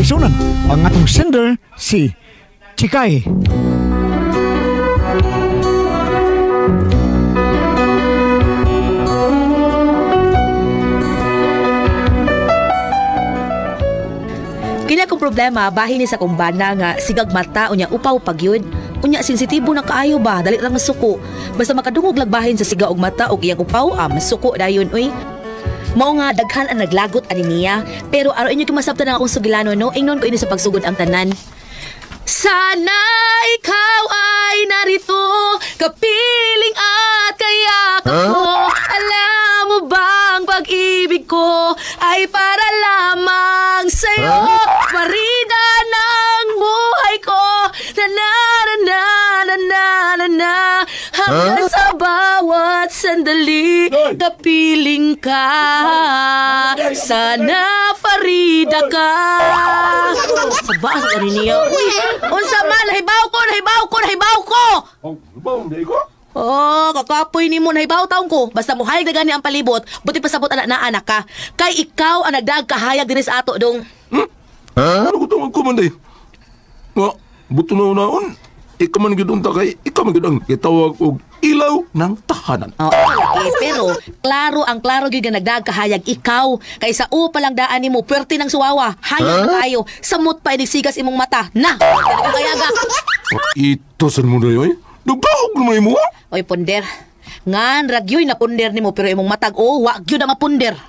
kaigsunan ang atong sender si Chikay. Kini akong problema bahin ni sa kumbana nga sigag mata unya upaw pagyud. Unya sensitibo na kaayo ba dali lang masuko. Basta makadungog lag bahin sa siga og mata og iyang upaw masuko dayon uy. Mao nga daghan ang naglagot ani niya pero aron inyo kimasabtan ang akong sugilano no ingnon ko ini sa pagsugod ang tanan. Sana ikaw ay narito, kapiling at kayakap ko. Alam mo bang pag-ibig ko ay para lamang sa'yo? Farida ng buhay ko, na na na na na na na. Hanggang sa bawat sandali, kapiling ka. Sana Farida ka. Sa baas na rin niya. Uy, unsa man, nahibaw ko, nahibaw ko, nahibaw ko! Oh, kakapoy ni mo, nahibaw taong ko. Basta mo hayag na gani ang palibot, buti pasabot anak na anak ka. Kay ikaw ang nagdagkahayag dinis ato, dong. Ano ko itong magkumanday? Nga, buto na unaon. Ikaw man gudong takay, ikaw man gudong gitawag og ilaw ng tahanan. Oh, okay, pero klaro ang klaro gyud nga nagdagkahayag ikaw. Kay sa u pa lang daan nimo, puwerte ng suwawa. Hayag na kayo, samot pa inigsigas imong mata. Na, kayaga. Ito san mo na yun? Nagdaog naman imo ha? Oy, punder. Ngan, ragyoy na punder nimo pero imong matag, oh, wa gyud na mapunder.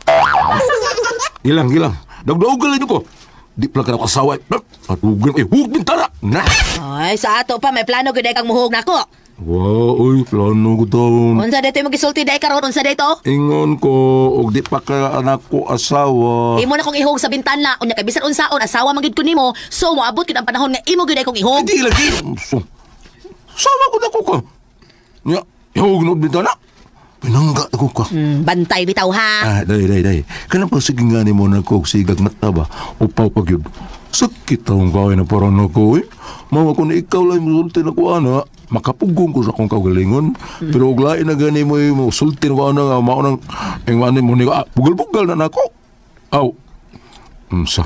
Gilang, gilang. Nagdaog ka lang ko. Di pala ka na kasawa. Atugan, eh, hug bintana. Na! Ay, sa ato pa, may plano gyud kang muhog nako. Wow, oy, plano ko taon. Unsa dito imong gisulti dai karon, unsa dito? Ingon ko, og di pa ka anak ko asawa. Imo na kong ihog sa bintana, unya kay bisan unsaon asawa man gyud ko nimo, so moabot gyud ang panahon nga imo gyud kong ihog. Di lagi. So, sawa ko na ko ka. Nya, ihog na bintana. Pinangga ko ka. Bantay bitaw ha. Ah, day, day, day. Kanang pagsige nga ni mo na ko sigag mata ba? Upaw pag yun. Sakit akong kawin na parang ako eh. Mama ko na ikaw lang musulti na ko ana. Makapugong ko sa akong kagalingon. Pero uglain na gani mo yung musulti na ko ana. Nga maunang, yung ano mo ni ko, bugal-bugal na nako. Aw, unsa,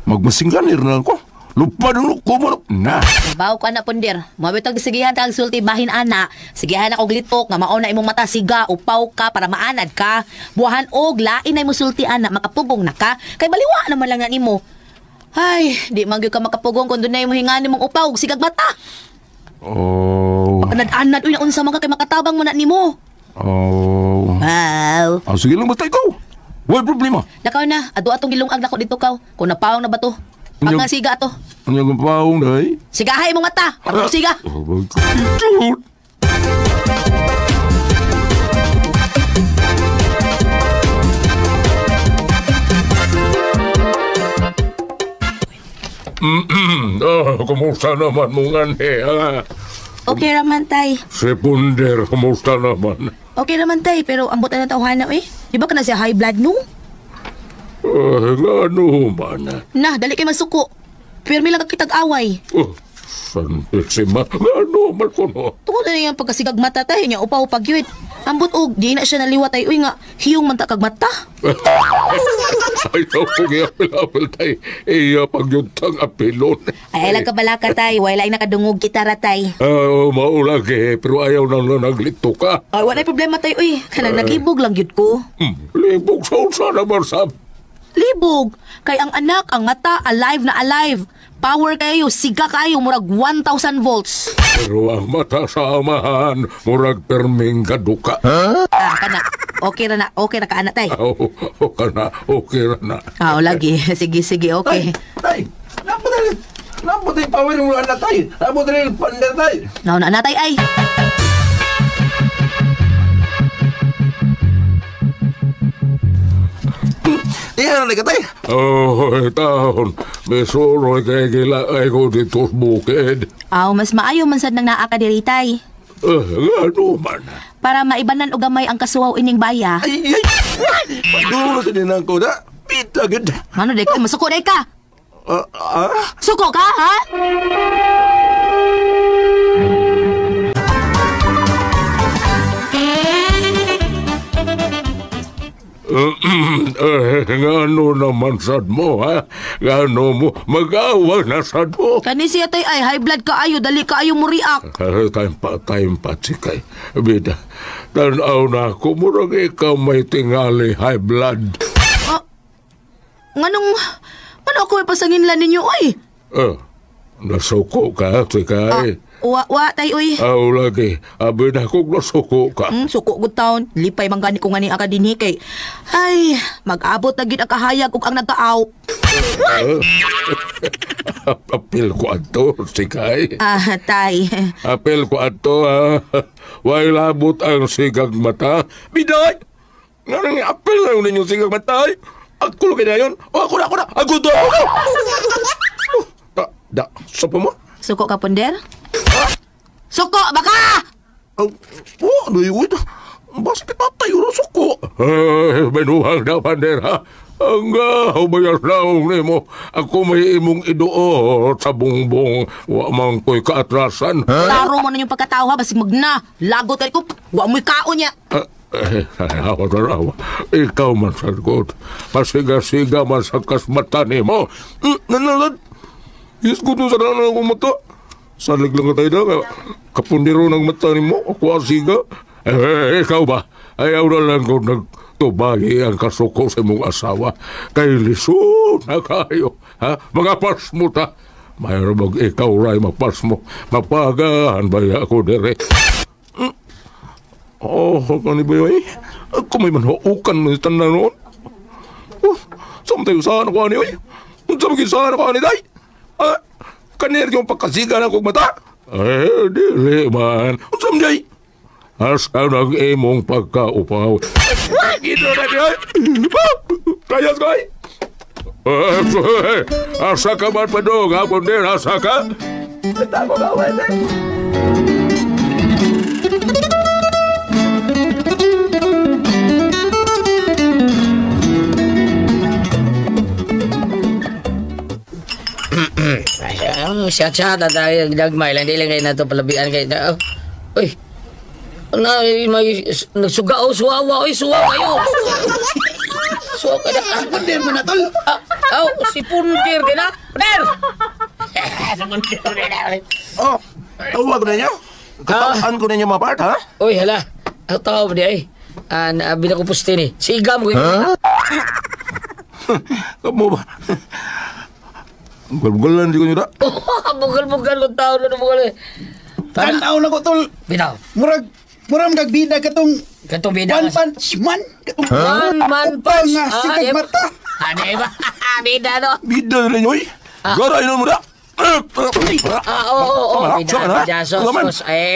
magmasingganir na ako. Lupa na ko mo na. Baw ko ana punder. Mabitag sigihan kag sulti bahin ana. Sigihan ako glitok nga mao na imong mata siga upaw ka para maanad ka. Buwahan og lain na imong sulti ana makapugong na ka. Kay baliwa naman lang na nimo. Ay, di man gyud ka makapugong kun dunay mo hingan nimong upaw sigag mata. Oh. Anad-anad uy na unsa man ka kay makatabang mo na nimo. Oh. Wow. Ah, sige lang basta ikaw. Way problema. Lakaw na, ado atong gilungag nako dito kaw. Kung napawang na ba to? Pag siga ato. Ano yung paong, day? Sigahay mong mata. Parang siga. Oh, my God. Oh, kumusta naman mong anhe, ha? Okay raman, tay. Si Punder, kumusta naman? Okay raman, tay. Pero ang buta na tawhana, eh. Di ba ka na siya high blood, no? Ano man? Na, dali kay masuko. Pirmi lang kakitag away. Oh, Santissima, ano man ko no? Tungod na niyang pagkasigag mata, tay. Niya, upaw pagyud. Ambot og, di na siya naliwat ay, uy nga, hiyong man ta kag mata. Ayaw kong iapil-apil, tay. Iya pagyuntang apilon. Ay, alam ka balaka, tay. Wala ay nakadungog kita ra, tay. Ay, maulag eh, pero ayaw nang naglito ka. Ay, wala problema, tay. Uy, kanang nagibog lang yun ko. Libog sa unsa naman, sab. Libog! Kay ang anak, ang mata, alive na alive. Power kayo, siga kayo, murag 1,000 volts. Pero ang mata sa amahan, murag perming kaduka. Huh? Ah, kana. Okay ra na, okay ra ka, anak, tay. Oh, okay na, okay ra na. Ah, lagi. Sige, sige, okay. Tay, tay, napatay power mo anak, tay. Napatay pander, tay. Nauna na, tay, ay. Iyan na ka, tay. Oh, taon. May suroy kay gila ay ko dito sa bukid. Aw, mas maayo man sad nang naa ka diri, tay. Ano man? Para maibanan og gamay ang kasuwaw ining baya. Ay, ay, ay! Paduro sa dinang ko na. Pita, gud. Ano, day ka? Masuko, day ka! Suko ka, ha? Ngano naman sad mo, ha? Ngano mo, mag-awa na sad mo. Kani siya tay ay high blood kaayo, dali kaayo mo react. Time pa, Chikay. Bida, tanaw na ako, murag ikaw may tingali high blood. Nganong, ano ako ipasanginlan ninyo, oy? Nasuko ka, Chikay. Wa, tay, oy. Aw, lagi, abi na kong nasuko ka. Suko good town. Lipay man gani ko nga ni aka dinhi kay. Ay, mag-abot na gid ang kahayag ug ang nagkaaw. Apil ko ato, Chikay. Ah, tay. Apil ko ato, ha. Way labot ang sigang mata. Biday! Nga nang apil na yun ninyong sigang mata, ay. Ako lang na yun. O, ako na, ako na. Ako to, ako na. Da, sa pa mo? Suko ka, Punder? Suko, baka! Oh, ano yun? Basta kitatay yun ang suko. Eh, menuhang na, Pandera. Ang humayas naong nimo. Ako may imong iduo sa bungbong. Wa man ko'y kaatrasan. Taro mo na yung pagkatao ha, basig magna. Lagot ka ko, wa mo'y kaon niya. Tarawa, tarawa. Ikaw man sagot. Pasiga-siga man sa kasmata nimo. Nanalad. Isgot mo sa nang akong mata. Salig lang ka tayo na. Kapundiro ng mata nimo. Ako asiga. Eh, ikaw ba? Ayaw na lang kung nagtubagi ang kasuko sa imong asawa. Kay lisod na kayo. Ha? Mga pasmo ta. Mayroon mag ikaw ray mapasmo. Mapagahan ba ako dire? Oh, kani ba yun eh? Ako may manhuukan mo sa tanan noon. Oh, saan tayo saan ako ani oy? Unsa man saan ako ani day? Ah, kanir yung pagkasiga na kong mata? Eh, dili man. Unsa man day? Asa nang imong pagkaupaw. Gino na di oy! Kayas ko ay! Asa ka man pa dong, ha? Kundi, asa ka? Tago ka, wala. Siya-siya, tayo gagmay lang. Di lang kayo na ito palabian kayo. Uy, na, may nagsuga o suwawa. Uy, suwa kayo. Suwa ka na. Punder mo na, tol. Oh, si Pundir din na. Pundir! Si Pundir din na. Oh, tawag na niya. Katawan ko na niya mga part, ha? Uy, hala. Ang tao ba di ay? Abi na ko puste ni. Sigam ko. Ha? Kamu ba? Bugal-bugalan di ko niyo da. Bugal-bugal ko tao na bugal. Tanaw na ko, tol. Bitaw. Murag gagbida katong Katong bida. One Punch Man. One Man Punch. Nga, sigag mata. Ano ba? Bida no? Bida na niyo, oy. Garay na mo da. Oo. Bida, bida. Sos, eh.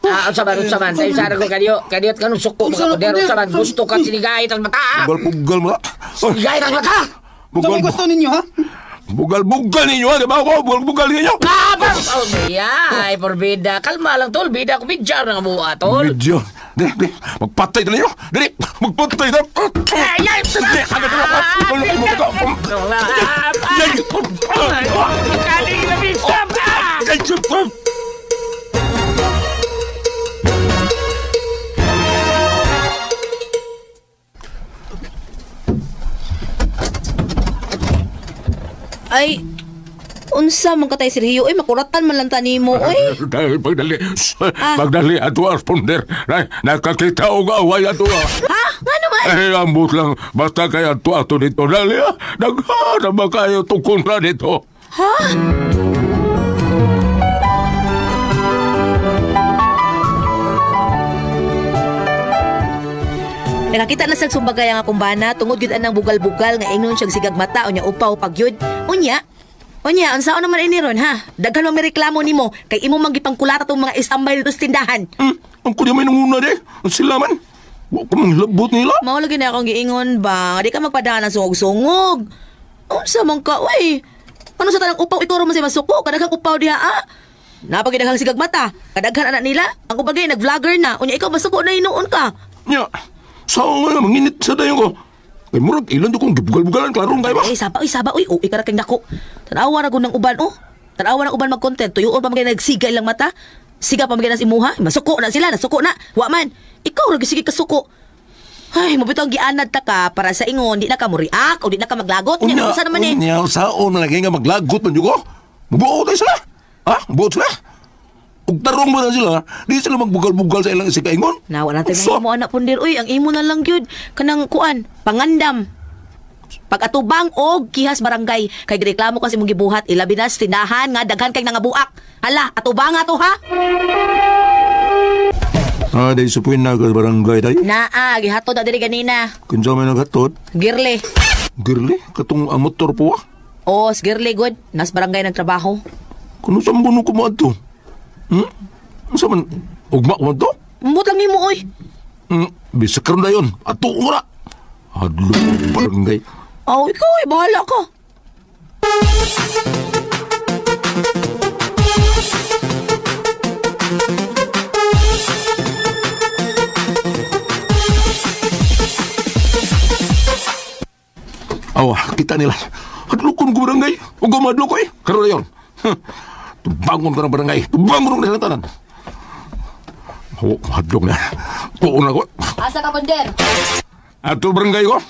Unsa man. Tayo sana ko kaniyo. Kaniyo at kanong suko. Mga kunder, unsa man. Gusto ka sinigay tas mata. Bugal-bugal mo da. Sinigay tas mata. Bugal, gusto ninyo, ha? Bugal-bugal ninyo, ha? Diba ako? Bugal-bugal ninyo. Oh, ay, por bida. Kalma lang, tol. Bida ako, bidya na nga buha, tol. Bidya. Dili, magpatay na ninyo. Dili, magpatay na. Ay, ay! Dili, ano na? Ay, unsa man ka tay Sergio, oy, makuratan man lang ta nimo, oy. Dahil pagdali, pagdali ato Asponder. Nakakita og away ato. Ha? Ngano man? Eh, ambot lang basta kay ato ato dito. Dali ah, daghan ba kayo tong kontra dito. Ha? Nakakita na sa sumbagay ang akong bana tungod gyud anang bugal-bugal nga ingon siyang sigag mata unya upaw pagyud. Unya, unsaon naman ini ron ha? Daghan man may reklamo nimo kay imo man gipangkulata tong mga istambay dito sa tindahan. Ang kuya may nanguna di. Sila man. Wa ko manglabot nila. Mao lagi na akong giingon ba, di ka magpadaan ng sungog-sungog. Unsa man ka, oy? Ano sa tanang upaw ikaw man sa masuko? Kadaghang upaw diha ah. Napagidaghang sigag mata. Kadaghan anak nila. Ang ubagay nag-vlogger na. Unya ikaw masuko na hinuon ka. Nya. Sao nga manginit sa dayon ko. Kay murag ilan do kong gibugal-bugalan klarong kay ba? Eh, saba, oy, saba, oy. Uy, kara kang dako. Tanawa ra gud ng uban, oh. Tanawa ng uban mag-content. Tuyuon pa magay nagsiga ilang mata. Siga pa magay nas imuha. Masuko na sila, nasuko na. Wa man. Ikaw ra sige kasuko. Ay, mabitaw gianad ta ka para sa ingon di na ka mo react o di na ka maglagot. Unya, unsa naman eh. Unya, saon na lagi nga maglagot man jud ko. Mubuot tayo sila. Ha? Mubuot sila. Ug tarong ba na sila? Di sila magbugal-bugal sa ilang isikaingon. Na wala tayo Unsa? mo anak punder. Uy, ang imo na lang gyud kanang kuan, pangandam. Pag-atubang og kihas barangay kay gireklamo kasi imong gibuhat ilabi na sa tindahan nga daghan kay nangabuak. Hala, atubang nga to ha. Ah, dahil sa puwin na ka barangay tayo. Naa, gihatod na diri ganina. Kinsa may naghatod? Girle. Girly, katong ang motor po ah. Oh, girle good. Nas barangay nagtrabaho. Kuno sa mbuno ko mo ato? Unsa man ugma ko man to? Mbot lang nimo oy. Bisag karon dayon. Ato ko na. Hadlo barangay. Oh, ikaw ay bahala ka. Awa, kita nila. Hadlo ko ng barangay. Ug madlo ko eh. Karon dayon. Huh. Tubangon ko ng barangay. Tubangon ko ng tanan. Oh, hadlok na. Tuon na ko. Asa ka punder? Ato barangay ko.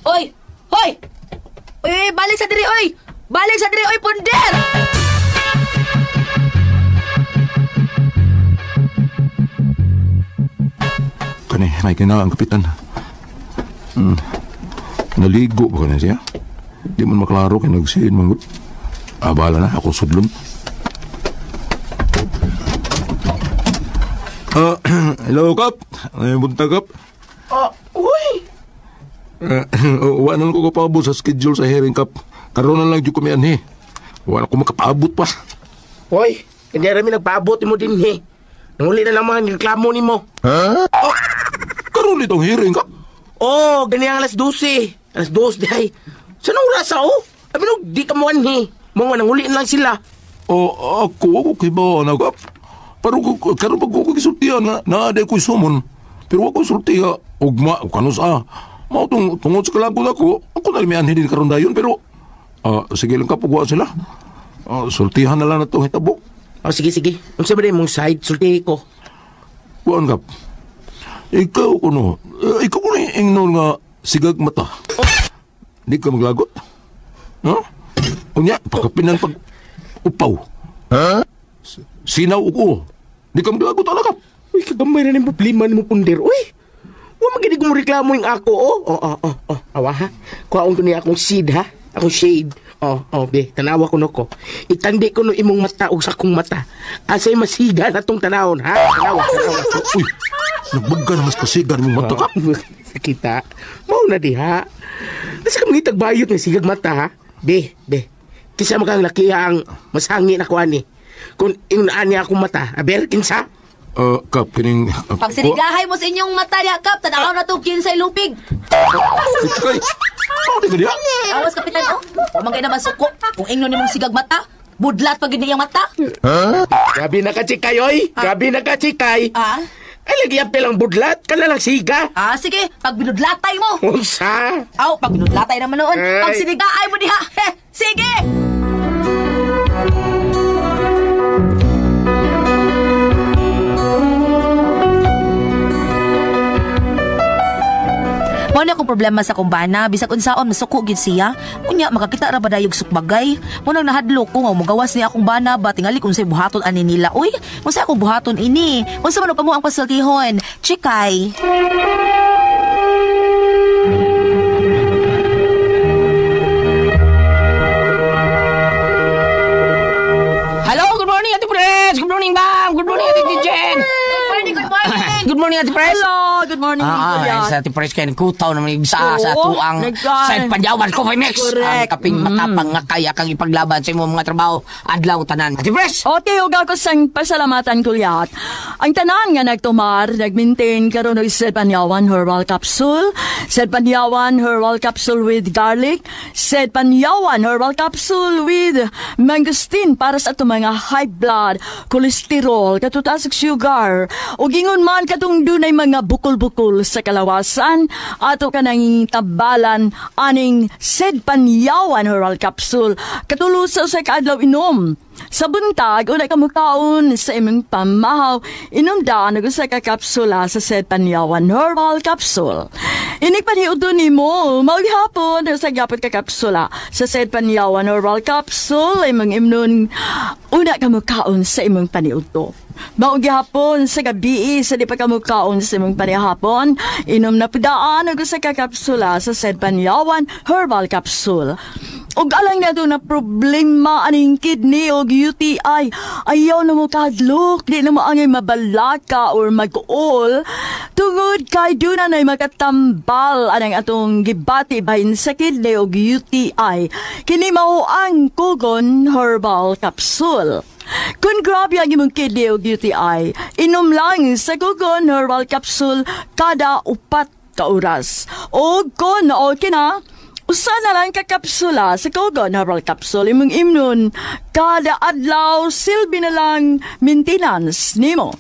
Oy! Hoy! Oy, balik sa diri oy! Balik sa diri oy, punder! Kani, may kina ang kapitan. Naligo ba ka na siya? Di man maklaro kay nagsiin man. Ah, bahala na. Ako sudlon. Hello, Kap. Ay, buntag, Kap. Oh, uy! Wa na lang ko kapabot sa schedule sa hearing, Kap. Karoon na lang dyan kami anhi. Wala ko makapaabot pa. Hoy, hindi rami nagpaabot mo din he. Nanguli na lang mga reklamo nimo. Ah, karoon itong hearing, Kap. Oh, ganyan alas 12. Alas 2 day. Saan ang oras oh? Abi no, di ka mo anhi. Mga nanguli na lang sila. Oh, ako kay ba na, Kap? Pero karon pag ko gisultihan na naaday ko'y sumon. Pero ako sulti ha, ugma, kanus ah. Mao tong tungod sa kalagod ako, ako na may anhi din karon dayon pero sige lang Kap, ugwa sila. Sultihan na lang na itong hitabo. Oh, sige, sige. Unsa ba mong side sulti ko? Kuan Kap. Ikaw kuno, ikaw kuno ingnon nga sigag mata. Di ka maglagot? Ha? Unya, pagkapinan pag upaw. Ha? Sinaw ko. Di ka maglagot ala Kap. Uy, kagamay na ning problema nimo punder. Uy. Wa man gid ko mo reklamo yung ako oh. Oh. Awa ha. Kuhaon ko niya akong seed ha. Akong shade. Oh, be, tanawa ko no ko. Itandi ko no imong mata ug sa akong mata. Asay masiga na tong tanawon ha. Tanawa, tanawa. Uy, nagbaga na mas kasigan mong mata Kap. Kita. Mao na diha. Nasa ka mangitag bayot nga sigag mata ha. Be, be. Kinsa man kang laki ang masangi na kuan ni. Kung ingon niya akong mata, aber kinsa? Kap, kining... Pagsinigahay mo sa inyong mata diha, Kap, tanaw na to kinsay lupig. Kay, ano di ka diha? Awas kapitan oh. Wa man kay naman suko. Kung ingnon nimong sigag mata, budlat pag gid iyang mata. Grabe na ka chikay oy. Grabe na ka chikay. Ah? Ay lagi apel ang budlat, kana lang siga. Ah, sige, pag binudlatay mo. Unsa? Aw, pag binudlatay naman noon. Ay. Pag sinigaay mo diha. Heh, sige. Mao na akong problema sa kumbana, bisag unsaon masuko gid siya. Unya makakita ra ba dayog sukbagay. Mo nang nahadlok ko nga mogawas niya akong bana ba tingali kung unsay buhaton ani nila. Uy, unsa akong buhaton ini? Unsa man pa mo ang pasultihon? Chikay. Hello, good morning Ate Pres! Good morning, ma'am! Good morning, Ate Jen! Good morning, good morning. Good morning, Ate Pres! Hello, good morning, Kuya. Sa Ate Pres kay nagkutaw naman sa Oo, tuang nagkaan. sa Panyawan Coffee Mix. Correct. Ang kaping matapang nga kaya kang ipaglaban sa imong mga trabaho adlaw tanan. Ate Pres! Okay, uga ko sang pasalamatan kulyat. Ang tanan nga nagtumar, nagmaintain karon og Sed Panyawan Herbal Capsule, Sed Panyawan Herbal Capsule with garlic, Sed Panyawan Herbal Capsule with mangosteen para sa atong mga high blood, cholesterol, katutaas og sugar, ug ingon man katong Katong dunay mga bukol-bukol sa kalawasan, ato ka nang tabalan aning Sed Panyawan Herbal Capsule. Katulo sa usa ka adlaw inom. Sa buntag, una ka mukaon sa imong pamahaw, inom daan og usa ka kapsula sa Sed Panyawan Herbal Capsule. Inig paniudto nimo, mao gihapon usa gyapon ka kapsula sa Sed Panyawan Herbal Capsule imong imnon una ka mukaon sa imong paniudto. Mao gihapon sa gabi sa di pa ka mukaon sa imong panihapon, inom na pudaan og usa ka kapsula sa Sed Panyawan Herbal Capsule. Og alang na na problema aning kidney og UTI, ayaw na mo kahadlok, di na mo angay mabalaka or mag-uol, tungod kay duna na'y makatambal anang atong gibati bahin sa kidney og UTI. Kini mao ang Kugon Herbal Capsule. Kung grabe ang imong kidney og UTI, inom lang sa Kugon Herbal Capsule kada 4 ka oras. O kung okay na, usa na lang ka kapsula sa Kugon Herbal Capsule imong imnon kada adlaw, silbi na lang maintenance nimo.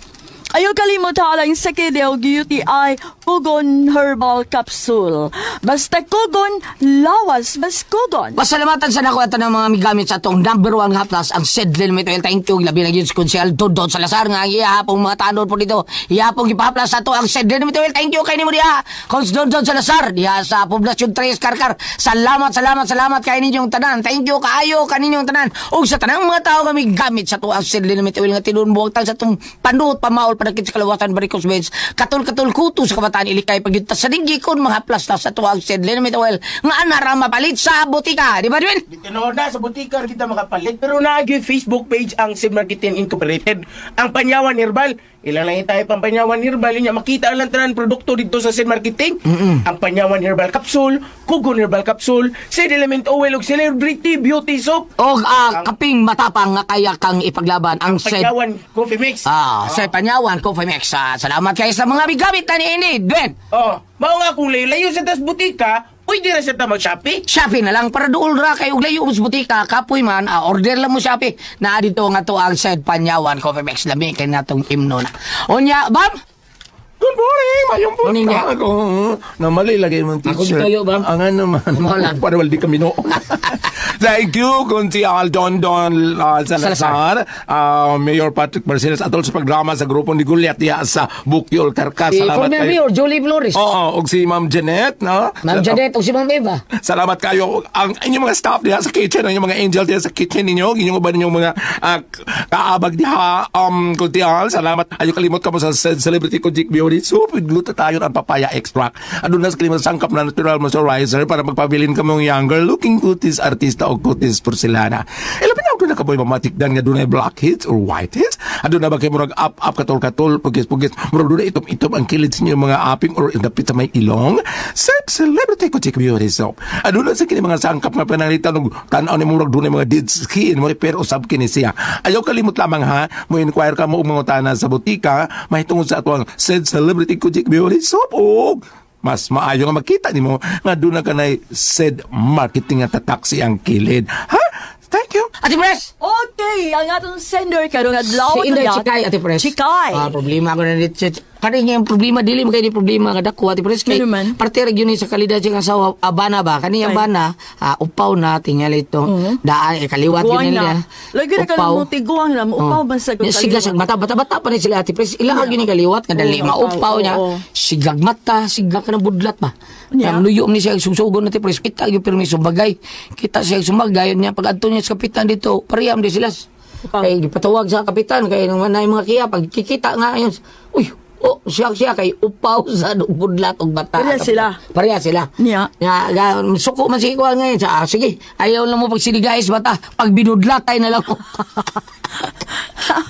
Ayaw kalimot lang sa kidney og UTI, Kugon Herbal Capsule. Basta Kugon, lawas mas Kugon. Pasalamatan sa nako ato ng mga migamit sa atong number 1 haplas ang Sedlin Metal. Thank you. Labi na yun sa Konsehal Dodon Salazar nga ang iyahapong mga tanod po dito. Iyahapong gipahaplas sa ato ang Sedlin Metal. Thank you kay nimo diha. Kons Dodon Salazar diha sa Poblasyon 3 Karkar. Salamat, salamat, salamat kay ninyong tanan. Thank you kaayo kaninyong tanan. Ug sa tanang mga tao nga migamit sa ato ang Sedlin Metal nga tinuon buwag sa atong panuot pamaol panakit sa kalawasan varicose veins. Katul-katul kuto sa kabataan ilikay pagyud ta sa dinggi kon mga haplas ta sa ato ang Sedlin Metal nga anara mapalit sa botika. Di ba, Dwayne? Tinuod na sa butika kita makapalit. Pero naa gyud Facebook page ang Sid Marketing Incorporated. Ang Panyawan Herbal. Ilang lang tayo pang Panyawan Herbal. Inya makita lang tanan produkto dito sa Sid Marketing. Ang Panyawan Herbal Capsule, Kugon Herbal Capsule, Sid Element Oil ug Celebrity Beauty Soap. Og kaping matapang nga kaya kang ipaglaban ang Sed Panyawan Coffee Mix. Sa Panyawan Coffee Mix. Salamat kayo sa mga bigamit na niini, Dwayne. Oh, mao nga kung layo-layo sa tas butika, pwede ra siya ta mag-Shopee. Shopee na lang para duol ra kay og layo sa butika kapoy man order lang mo Shopee. Naa dito nga to ang Sed Panyawan Coffee Mix lami kay natong imno na. Unya, bam. Good morning! Mayong Morning, buntag. Oo. Namali lagi mong Ako teacher. gituyo, bam. Ang ano man. Mo lang. Para wala di kami no. Thank you, Kunti Aldon Don Salazar, Mayor Patrick Marcellus, atol sa programa sa grupo ni Goliath diha sa Bukyol Karkar. Si Salamat former kayo. Mayor Julie Flores. Oo, og si Ma'am Jeanette, no? Ma'am Janet o si Ma'am Eva. Salamat kayo. Ang inyong mga staff diha sa kitchen, ang inyong mga angel diha sa kitchen ninyo, inyong uban ninyong mga kaabag diha, Kunti Al. Salamat. Ayo kalimot ka mo sa Celebrity Kojik Beauty Soup. Glutathione ang papaya extract. Aduna sa kalimot sangkap na natural moisturizer para magpabilin ka mong younger looking kutis artista o kutis porcelana. Ilabi na na kaboy mamatikdan nga dunay blackheads or whiteheads. Aduna ba kay murag up up katol-katol pugis-pugis murag dunay itom-itom ang kilid sa inyong mga aping or dapit sa may ilong. Sa Celebrity Kojik Beauty Soap. Aduna sa kini mga sangkap nga pananglitan og tan-aw ni murag dunay mga dead skin mo repair usab kini siya. Ayaw kalimot lamang ha, mo inquire ka mo og mangutana sa butika mahitungod sa atoang said Celebrity Kojik Beauty Soap og mas maayo nga makita nimo nga doon na kanay said marketing nga tatak ang kilid. Ha? Thank you. Ate Pres! Okay, ang atong sender karong adlaw Si Inday Chikay, Ate Pres. Chikay. Problema ko na dito. Kani nga yung problema, dili mo kayo ni problema nga dako, Ate Pres. Kay, Ano man? parte ra gyud ni sa kalidad siyang asawa, abana ba? Kani ang Ay. bana, upaw na, tingali ito. Daan, kaliwat Tiguang yun na. nila. Lagi na ka mo tiguang na, upaw man sa Nya, Siga sa mata, bata-bata pa ni sila, Ate Pres. Ila gyud ni kaliwat nga dali Oo, maupaw upaw, niya. oo. Sigag mata, sigag ka ng budlat ba. Nya. Ang luyo ni siya sugsugon na, Ate Pres. Kita gyud pirmi sumagay. Kita siya sumagay niya pag adto niya sa kapitan dito, pareham di sila. Upaw. Kay gipatawag sa kapitan kay nung na mga kiya pag kikita nga yun. Uy, oh, siya siya kay upaw sa budlat og bata. Pareha sila. Pareha sila. Niya. Nga, suko man si kuan ngayon. Sa, sige, ayaw lang mo pagsiligais bata. Pag binudlat ay na lang ko.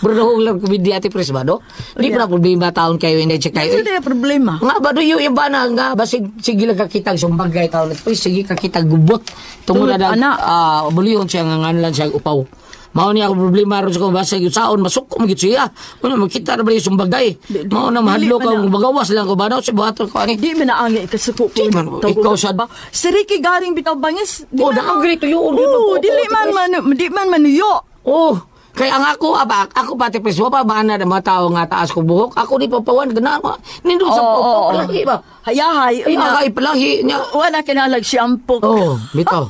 Bro, lang kumidi Ate Pres ba, do? Di pa na problema taon kayo, hindi siya kayo. Ano na problema? Nga ba do yung iba na nga basig sige lang kakita sumbagay taon at sige kakita gubot tungod Tungod na ana. Buliyon siya nga ngan lang siya upaw. Mao niya ako problema ron sa kung basig saon masuko man gyud siya. Una makita ra ba yung sumbagay. Mao na mahadlok dili man ang magawas lang ko banaw sa buhaton ko ani. Di man na ang ikasuko po. Di man, ikaw sad- Si Ricky Garing bitaw bangis. Di Oh, man daog gani tuyoon gyud Oo, magpupo, dili man Ate man di man manuyo. Oh, Kay ang ako aba, ako pati pres wa pa maana ng mga tao nga taas ko buhok. Ako di papawan gana mo. Nindot sa Oo, oo. palahi ba. Hayahay. Ay Unya, ay palahi niya. wala kinalag shampoo. Oh, bitaw.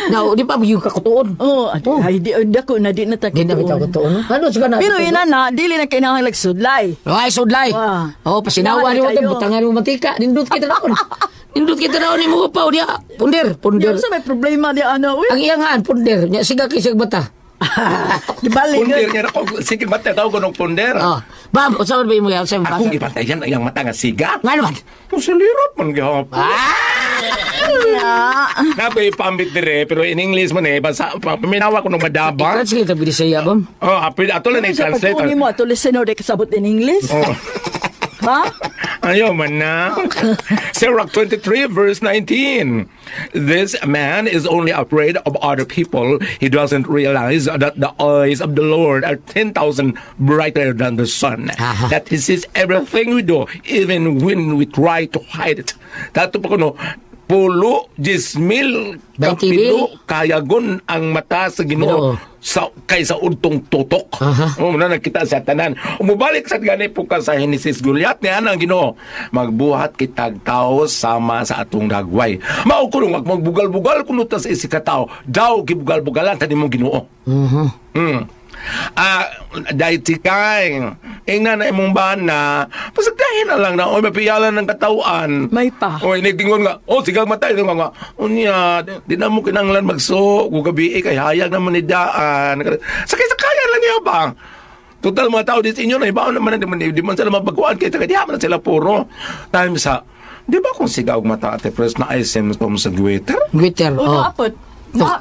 Now, di pa yung kakutuon. Oh, ay, di, dako na, di na ta Di na bitaw kutuon. no? Ano sa kana? Pero ina na, dili na kinahanglan sudlay. Ay, sudlay. Wah. Oh, pasinawa Wala ni mo kayo. butangan mo mantika. Nindot kita naon. Nindot kita naon ni mo upaw diya. Punder, punder. Sa may problema di ano, uy. Ang iyangan, punder. Nya siga kay sig bata. Di bali. Punder niya ako. Sige, mata tawag ko ng punder. Oh. Bam, unsa man ba imo yan? Unsa man Akong ipantayan ang iyang mata nga siga. Nga naman. Musulirap man gihapon. Ah! Napoy pambit dire, pero in English man eh, basta paminawa ko ng madaba. I-translate ang Bisaya, bam. Oh, apil ato lang Sa i-translate. pagkunin mo, ato listener, di kasabot in English. Oh. Ha? Ayaw man na. Sirach 23 verse 19. This man is only afraid of other people. He doesn't realize that the eyes of the Lord are 10,000 brighter than the sun. Aha. That he sees everything we do, even when we try to hide it. Tato pa kuno, pulo, 10,000, 20,000. kapilo, kayagon ang mata sa Ginoo. Ginoo sa kaysa udtong tutok. Aha. Oh, na nakita sa tanan. Umubalik sa gani po ka sa Genesis Goliath ni anang Ginoo. Magbuhat kitag tao sama sa atong dagway. Mao kuno wag magbugal-bugal kuno ta sa isi ka tao. Daw gibugal-bugalan ta nimo Ginoo. Mhm. Ah, dahil tikay. Ingna na imong bana, pasagdahin na lang na, oy, mapiyalan ng katawan. May pa. Oy, nagtingon nga, oh, sigang matay. Nga nga, unya, di na mo kinanglan magso, kung gabi, eh, kay hayag naman ni daan. Sakay-sakayan lang niya ba? Total mga tao dito inyo na, ibaon naman na, di man sila mabaguan, kaya taga, di man na sila puro. Time sa, di ba kung sigaw mata ate press na ay symptoms sa goiter? Twitter, O, oh. naapod.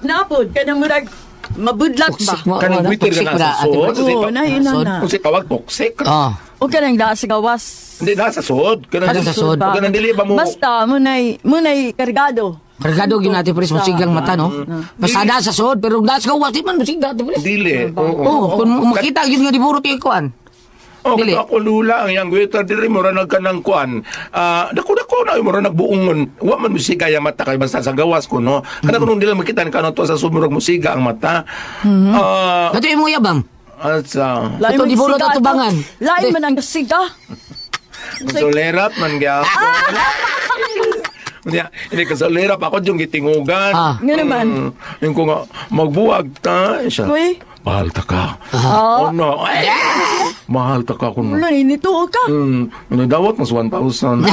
Naapod. Kanang murag, mabudlat ba? Toxic mo. Kanang wala, Twitter toxic ka mo na sa ate suod. Pres. Oo, nahinan na. Kung si tawag toxic. Oh. O kanang daa sa gawas. Hindi, nasa suod. Kanang sa suod. ba? Kanang dili ba mo? Basta, munay kargado. Kargado gyud natin pres musigang mata no. Basta da sa suod pero da sa gawas di man musiga ate pres. Dili. Oo. Oh, kung makita gyud nga diburot yung kuan. Oh, Dili. kato ako lula ang iyang goiter diri mura nagkanang kuan. Ah, dako-dako na mura nagbuongon. Wa man musiga yang mata kay basta sa gawas ko no. Kana kuno dili makita ni kano to sa sumurag musiga ang mata. Ah, Kato imo yabang. asa. Lain Ito, man diburot siga at tubangan. ato. Lain man ang siga. Kasolerap man gyapon. Unya, hindi kasolerap ako yung gitingugan. Ah. Nga naman. Yung ko nga magbuwag ta siya. Uy. Mahal ta ka. Ah. Oh no. Ay, mahal ta ka kuno. Wala, ninito ka. Ano dawat mas 1,000.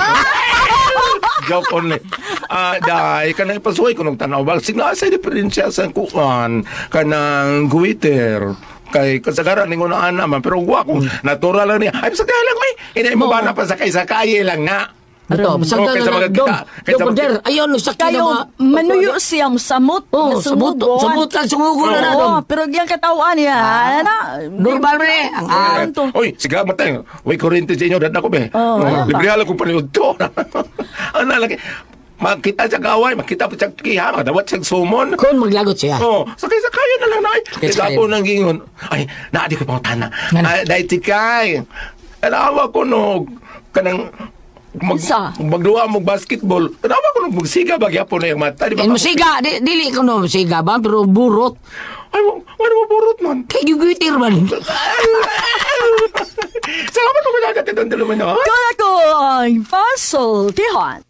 Joke only. Ah, dai kanang ipasuway ko nung tanaw ba sigla sa diferensya sa kuan kanang guiter kay kasagaran ningon na ana man pero wa kung natural lang niya. Ay sa lang may inay mo ba na pa sakay sakay lang na. Ito, basta Oh, na kaysa na magkita- dom. kaysa Dom punder. Ayon sakto na Kayo, mga manuyo siyang samot. Oh, samot, Nasumugon. samot lang sungugo na na Oo, dom. pero yung katawan niya, na, Normal man eh. Ang Ah. to. Oy, sige matay. Way kuryente sa inyo dad ako be. Oh, ano ba? Libre ko paniud to. Ano lagi? Makita siya gaway, makita pa siya kiha, makadawat siya sumon. Kung maglagot siya. Oh, sakay sakay na lang na. Ay, Sakay-sakayan. Kaya ako nang gingon. Ay, naadi ko pangutana. Ngano? Ay, dahil tikay. Tanawa ko no, kanang mag, Unsa? magduwa mo basketball. Tanawa ko no, magsiga ba gyapon na yung mata. Di ba? Eh, musiga, di, dili ko no musiga ba, pero burot. Ay, ano mo burot man? Kay gigitir man. Salamat po kaya itong dalawa niyo. Kala ko ang pasultihan.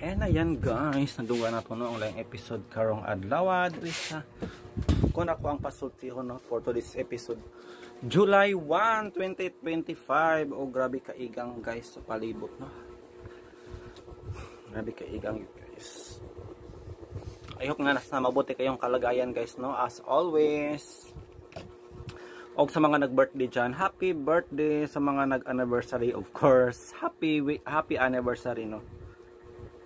And ayan guys, nandungan na to no, ang laing episode karong adlaw diri sa kung ako ang pasultihon no, for today's episode July 1, 2025. Oh grabe kaigang guys sa palibot no. Grabe kaigang yun guys. I hope nga nasa mabuti kayong kalagayan guys no, as always. Og sa mga nag-birthday dyan, happy birthday. Sa mga nag-anniversary, of course, happy happy anniversary no.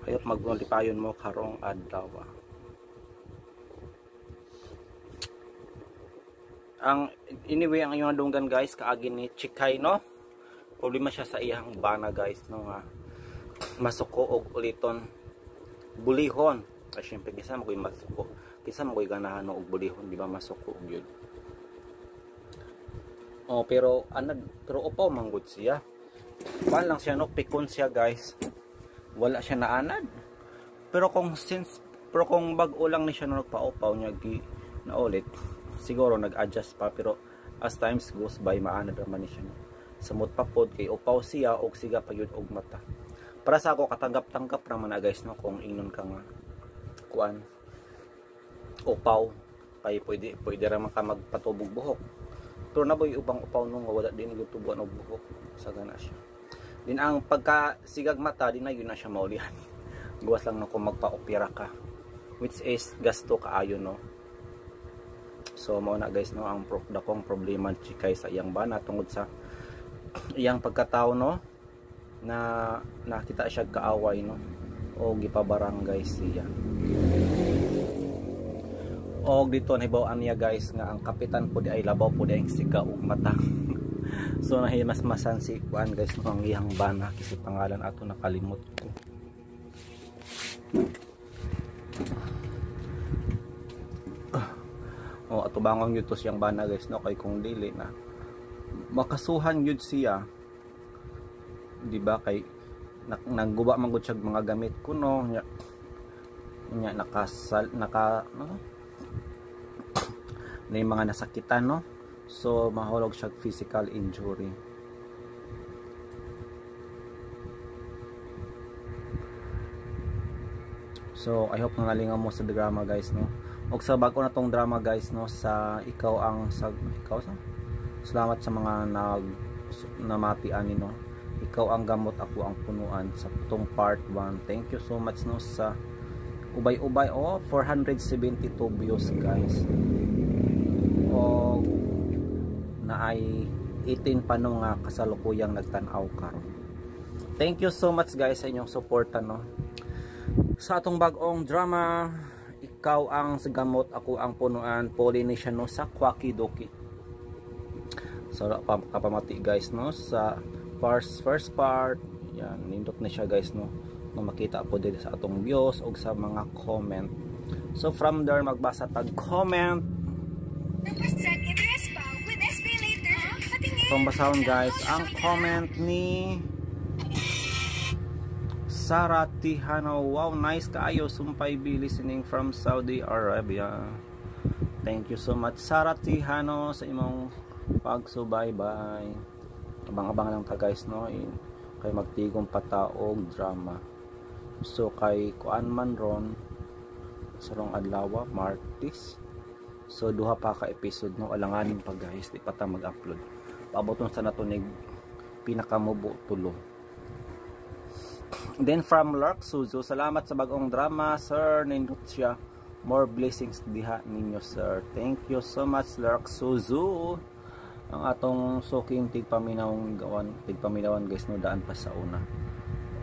Ayot maglipayon mo karong adlaw. Ang anyway ang iyong nadunggan guys kaagi ni Chikay no. Problema siya sa iyang bana guys no nga masuko og uliton bulihon. Ay syempre kinsa man koy masuko. Kinsa man koy ganahan og bulihon, di ba masuko og yun. Oh, pero anad pero upaw man gud siya. Kuan lang siya no, pikon siya guys. Wala siya naanad. Pero kung since pero kung bag-o lang ni siya no nagpaupaw niya gi na ulit. Siguro nag-adjust pa, pero as times goes by maanad naman ni siya, no? Samot pa pod kay upaw siya og siga pa gyud og mata. Para sa ako, katanggap-tanggap raman na guys, no, kung ingnon ka nga kuan upaw kay pwede ra man ka magpatubog buhok. Pero naboy ubang upaw no nga wala din gyud tubuan og buhok sa gana siya. Din ang pagka sigag mata din na yun na siya maulihan. Gawas lang no kung magpa-opera ka, which is gasto kaayo, no. So mao na guys, no, ang dakong problema Chikay sa iyang bana tungod sa iyang pagkatao, no, na nakita siya kaaway, no, o gipabarangay siya. Og dito nahibaw-an niya guys nga ang kapitan po di ay labaw po di ang siga og mata. So nahimasmasan si kuan guys, no, ang iyang bana kasi pangalan ato nakalimot ko. O atubangon gyud to siyang bana guys, no, kay kung dili na makasuhan gyud siya, di ba, kay nagguba man gud siya mga gamit kuno nya, nya nakasal naka no, na yung mga nasakitan, no. So mahulog siya physical injury. So I hope nalingaw mo sa drama guys, no. Og sa bago na tong drama guys, no, sa ikaw ang sa ikaw sa salamat sa mga nag namati ani, no. Ikaw ang gamot, ako ang punuan sa tong part 1. Thank you so much, no, sa ubay-ubay, oh, 472 views guys. Og na ay 18 pa no nga kasalukuyang nagtan-aw karon. Thank you so much guys sa inyong suporta, no, sa atong bag-ong drama, Ikaw ang Gamot, Ako ang Punuan, Polynesian, no, sa Kwaki Doki. So kapamati guys, no, sa first part. Yan, nindot na siya guys, no, no makita po dito sa atong views og sa mga comment. So from there magbasa tag comment. Atong basahon guys ang comment ni Sarah Tihano. Wow, nice kaayo, sumpay be listening from Saudi Arabia. Thank you so much Sarah Tihano sa imong pagsubaybay. Abang-abang lang ta guys, no, kay magtigong pataog drama. So kay kuan man ron sarong adlaw, Martes. So duha pa ka episode, no, alanganin pa guys, di pa ta mag-upload. Paabot sa natunig pinakamubo tulo. Then from Lark Suzu, salamat sa bagong drama sir, nindot siya. More blessings diha ninyo sir. Thank you so much Lark Suzu. Ang atong suking tigpaminawang gawan, tigpaminawan guys, no, daan pa sa una.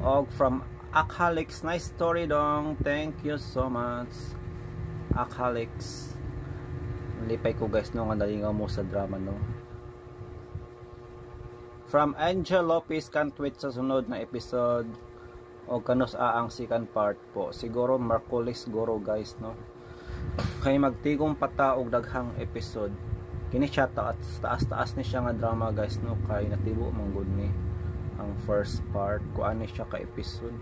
Og from Akhalix, nice story dong. Thank you so much Akhalix. Lipay ko guys, no, nga nalingaw mo sa drama, no. From Angel Lopez, can't wait sa sunod na episode. O kanus ang second part po. Siguro Marcolis goro guys, no. Kay magtigong pata og daghang episode. Kini siya taas-taas ni siya nga drama guys, no, kay natibo man gud ni ang first part. Kuan ni siya ka episode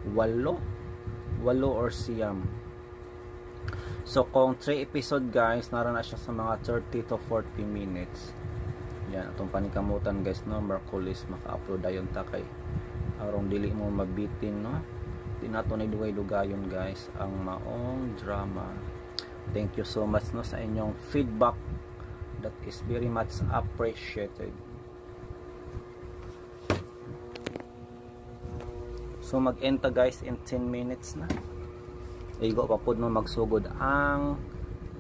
8 or 9. So kung 3 episode guys, nara na siya sa mga 30 to 40 minutes. Yan atong panikamutan guys, no, Marcolis maka-upload dayon ta kay arong dili mo mabitin, no. Di nato ni dugay-dugayon guys ang maong drama. Thank you so much, no, sa inyong feedback. That is very much appreciated. So mag-enta guys in 10 minutes na. Igo pa pud no magsugod ang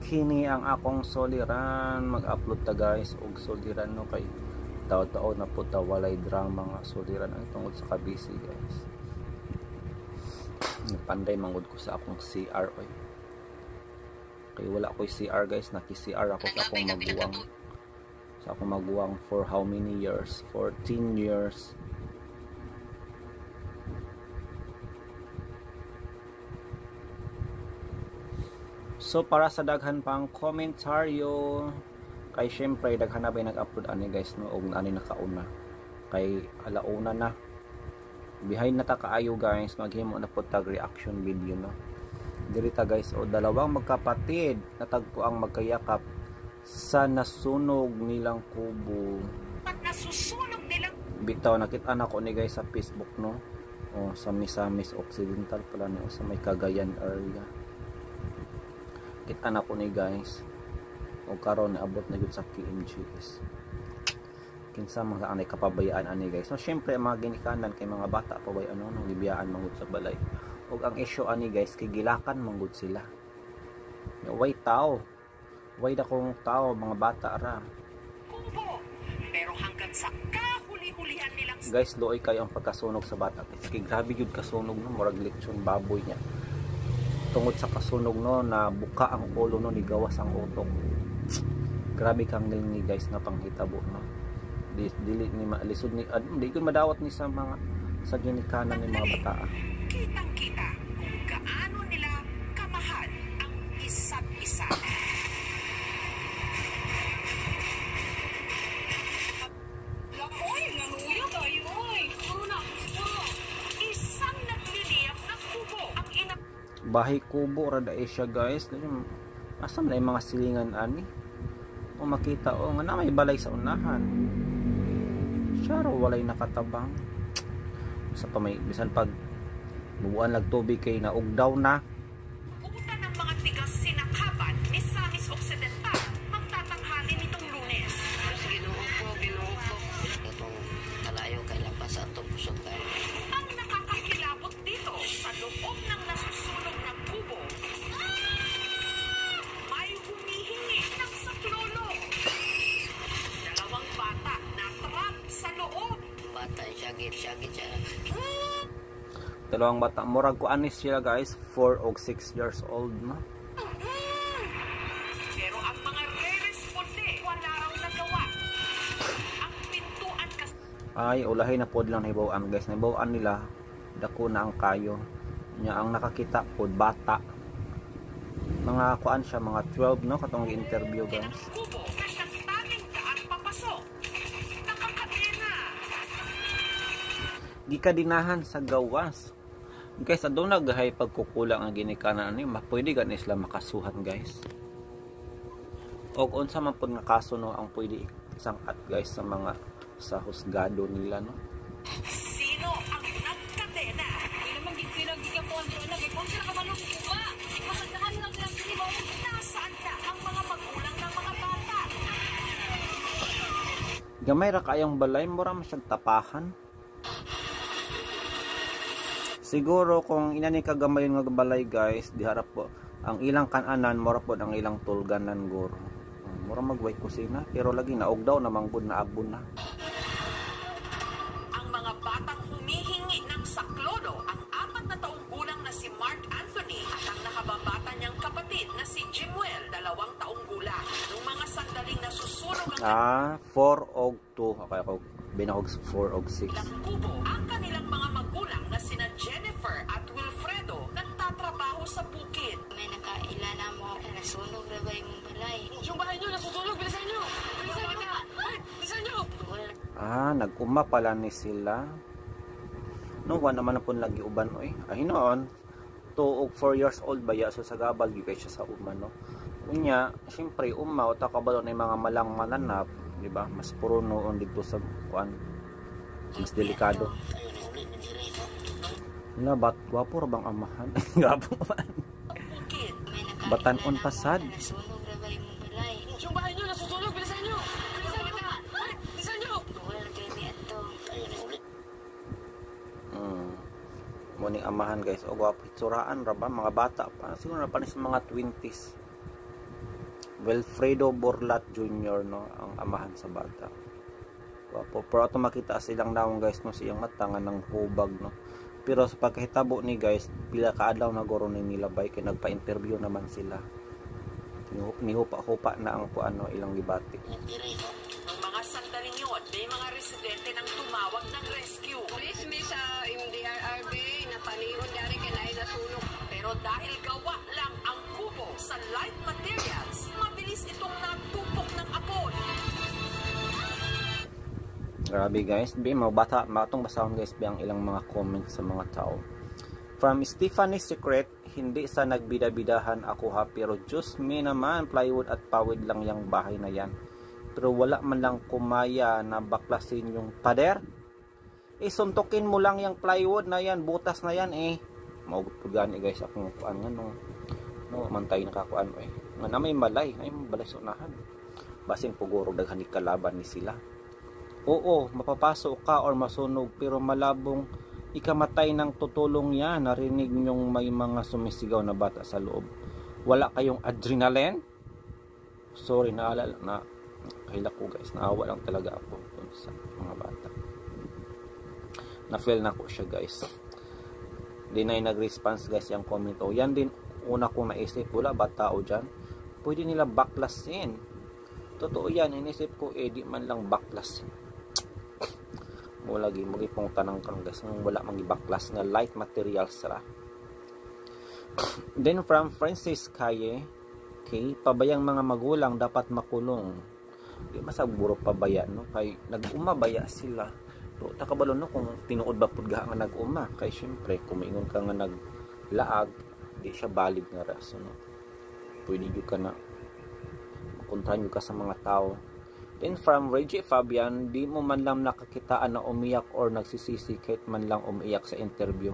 kini ang akong soliran. Mag-upload ta guys og soliran, no, kay taon-taon na po ta walay drama nga soliran ang tungod sa kabisi guys. Nagpanday mangud ko sa akong CR oy. Kay wala ko'y CR guys, naki-CR ako sa akong maguwang. Sa akong maguwang for how many years? 14 years. So para sa daghan pang komentaryo, kay syempre daghan na ba nag-upload ani guys, no, og ani nakauna. Kay alauna na. Behind na ta kaayo guys, maghimo na pud tag reaction video, no. Diri ta guys, o dalawang magkapatid natagpo ang magkayakap. Sa nasunog nilang kubo. Nasusunog nilang Bitaw, nakita na ko ni guys sa Facebook, no? O, sa Misamis Occidental pala ni, sa may Cagayan area. Kita na ko ni guys. O karon abot na gyud sa KMGS. Kinsa mga anay kapabayaan ani guys. So syempre ang mga ginikanan kay mga bata pa bay ano nang gibiyaan manggod sa balay. Ug ang issue ani guys kay gilakan manggod sila. Way tao. Way dakong tao, mga bata ra. Kubo. Pero hanggang sa kahuli-hulihan nilang Guys, luoy kayo ang pagkasunog sa bata. Kasi grabe gyud kasunog no, murag lechon baboy niya. Tungod sa kasunog no, na buka ang ulo no, nigawas ang utok. Grabe kang ni guys nga panghitabo no. Di, dili ni lisod ni di ko madawat ni sa mga sa ginikanan ni mga bata. Kitang-kita kung gaano nila kamahal ang isa't isa. Oy, naluya kayo, oy. Puro na, puro. Isang nagliliyap na kubo ang ina Bahay kubo ra dae siya guys. Asa man ay mga silingan ani? O makita o nga na may balay sa unahan. Siya ra walay nakatabang. Sa pa may bisan pag bubuan lag tubig kay naugdaw na. Utan ng mga tigas sinakaban ni Misamis Occidental magtatanghali nitong Lunes. Ginoo ko, Ginoo ko. Itong kalayo kay lapas atong kusog kayo. Ang nakakakilabot dito sa loob ng nasusunog na kubo, may humihingi ng saklolo. Dalawang bata na trap sa loob. Bata, syagit, syagit siya. Dalawang bata, murag ko anis sila guys, 4 o 6 years old no. Pero ang mga re-responde, wala raw nagawa. Ang pintuan kasi Ay, ulahi na pod lang nahibaw-an guys. Nahibaw-an nila, dako na ang kayo. Nya ang nakakita pod bata. Mga kuan siya, mga 12 no, katong gi-interview ng guys. kubo na siyang tanging daan papasok. Nakakadena. Gikadinahan sa gawas. Guys, aduna gahay pagkukulang ang ginikanan ani, pwede gani sila makasuhan guys. Og unsa man pod nga kaso no ang pwede isangkat guys sa mga sa husgado nila no. Sino ang nagkadena? Di naman gid sila gikapon sila kay kung sila kabalo kuha. Masagdahan lang sila diri ba. Nasaan na ang mga magulang ng mga bata? Gamay ra kayong balay, mura man siyang tapahan. Siguro kung inani ka gamay nga balay guys, diharap po ang ilang kananan, mura po ang ilang tulganan guro. Mura magway kusina, pero lagi naugdaw na manggod na abon na. Ang mga batang humihingi ng saklolo, ang 4 na taong gulang na si Mark Anthony at ang nakababata niyang kapatid na si Jimuel, 2 taong gulang. Noong mga sandaling nasusunog ang 4 og 2. Okay, ako binakog 4 og 6. kanilang kubo, ang kanilang mga magulang na sina Jennifer at Wilfredo nagtatrabaho sa bukid. May nakaila na mo nasunog ra ba imong balay? Yung bahay niyo nasusunog, bilisan niyo. Bilisan niyo. Ay, bilisan niyo. Nag-uma pala ni sila. No, wala naman na po lagi uban oy. Ay noon, 2 og 4 years old ba ya so sa gabal gyud kay siya sa uma no. Unya, syempre uma o kabalo na yung mga malang mananap, di ba? Mas puro noon dito sa kuan. Mas delikado. Na bat gwapo ra bang amahan? Gwapo man. Bukid. Batan-on pasad. Nasunog ra ba imong balay? Yung bahay niyo nasusunog, bilisan niyo. Bilisan niyo. Ay, bilisan niyo. Wala kay ni ato. Muning amahan guys, o gwapo itsuraan ra ba mga bata pa. Siguro na pa ni sa mga 20s. Wilfredo Borlat Jr. no, ang amahan sa bata. Gwapo. Pero ato makita silang nawong guys no, siyang mata nga ng hubag no. Pero sa pagkahitabo ni guys, pila ka adlaw na guro ni nilabay kay nagpa-interview naman sila. Nihupa-hupa na ang kuano ilang gibati. Noong mga sandaling yun, may mga residente nang tumawag ng rescue. Police mi sa MDRRB na panion dari kay naay nasunog. Pero dahil gawa lang ang kubo sa light materials, mabilis itong natupok ng apoy. Grabe guys, bi mga bata, matong basahon guys bi ang ilang mga comments sa mga tao. From Stephanie Secret, hindi sa nagbida-bidahan ako ha, pero Diyos me naman, plywood at pawid lang yung bahay na yan. Pero wala man lang kumaya na baklasin yung pader. Eh, suntukin mo lang yung plywood na yan, butas na yan eh. Maugot po gani guys, akong kuan nga no. No, mantay nakakuan eh. Nga na may malay, ay balay sa unahan. Basin puguro daghan ni kalaban ni sila. Oo, mapapasok ka or masunog pero malabong ikamatay ng tutulong yan. Narinig nyong may mga sumisigaw na bata sa loob. Wala kayong adrenaline? Sorry, naalala na kahila ko guys. Naawa lang talaga ako dun sa mga bata. Na-feel na ko siya guys. Di na yung nag-response guys yung comment. O yan din una kong naisip. Wala ba tao dyan? Pwede nila baklasin. Totoo yan. Inisip ko eh di man lang baklasin. Mo lagi mo gipong tanang karon guys nung wala mang gibaklas nga light materials ra. Then from Francis Kaye, okay, pabayang mga magulang dapat makulong. Di masaguro pabaya no kay nag-uma baya sila. Pero ta kabalo no kung tinuod ba pud nga nag-uma kay syempre kung maingon ka nga naglaag di siya valid nga rason no. Pwede jud ka na makontra ka sa mga tao. Then from Reggie Fabian, di mo man lang nakakitaan na umiyak or nagsisisi kahit man lang umiyak sa interview.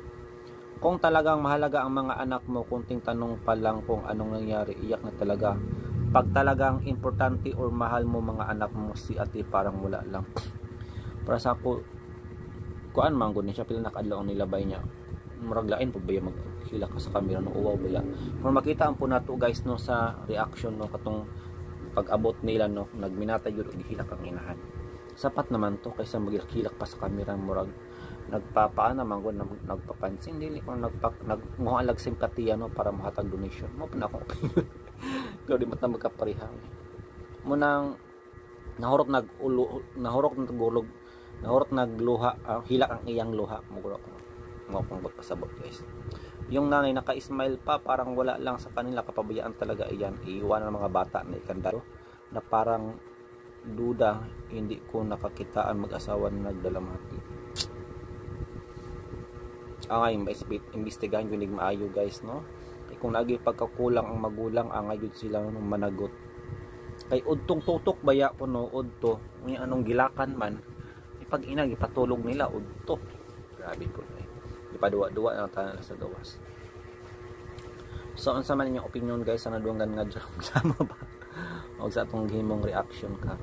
Kung talagang mahalaga ang mga anak mo, kunting tanong pa lang kung anong nangyari, iyak na talaga. Pag talagang importante or mahal mo mga anak mo, si ate parang wala lang. Para sa ako, kuan man gud ni siya pila nakadlaw ang nilabay niya. Murag lain po ba yung maghila ka sa camera no uwaw ba ya. Pero makita ang po nato guys no sa reaction no katong pag-abot nila no nagminata yun og gihilak ang inahan. Sapat naman to kaysa maghilak pa sa camera murag nagpapaana man gud nagpapansin dili kung nagmuha lag simpatiya no para mohatag donation. Mo pa na akong opinion. Pero di man ta magkapareha. Munang nahurot nag-ulo nahurot nagulog nahurot nagluha hilak ang iyang luha mo guro mo akong magpasabot guys. Yung nanay naka-smile pa, parang wala lang sa kanila, kapabayaan talaga iyan. Iiwanan ng mga bata na ikandalo na parang duda, hindi ko nakakitaan mag-asawa na nagdalamhati. Angay, imbestigahan yun maayo guys, no? Kay kung lagi pagkakulang ang magulang, angay yun sila no, managot. Kay udtong tutok baya ko no, udto. Unya anong gilakan man, ipag ina, ipatulog nila, udto. Grabe po eh. Ipaduwa-duwa lang tayo sa gawas. So, unsa man inyong opinion guys sa nadunggan nga drama ba? O sa atong gihimong reaction ka.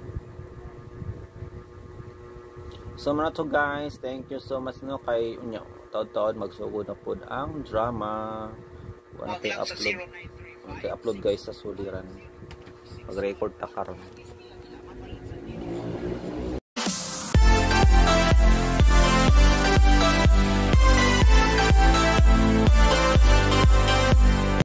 So, muna to guys, thank you so much no kay unya taod-taod magsugod na pod ang drama. Wala kay upload. Wala kay upload guys sa suliran. Mag-record ta karon.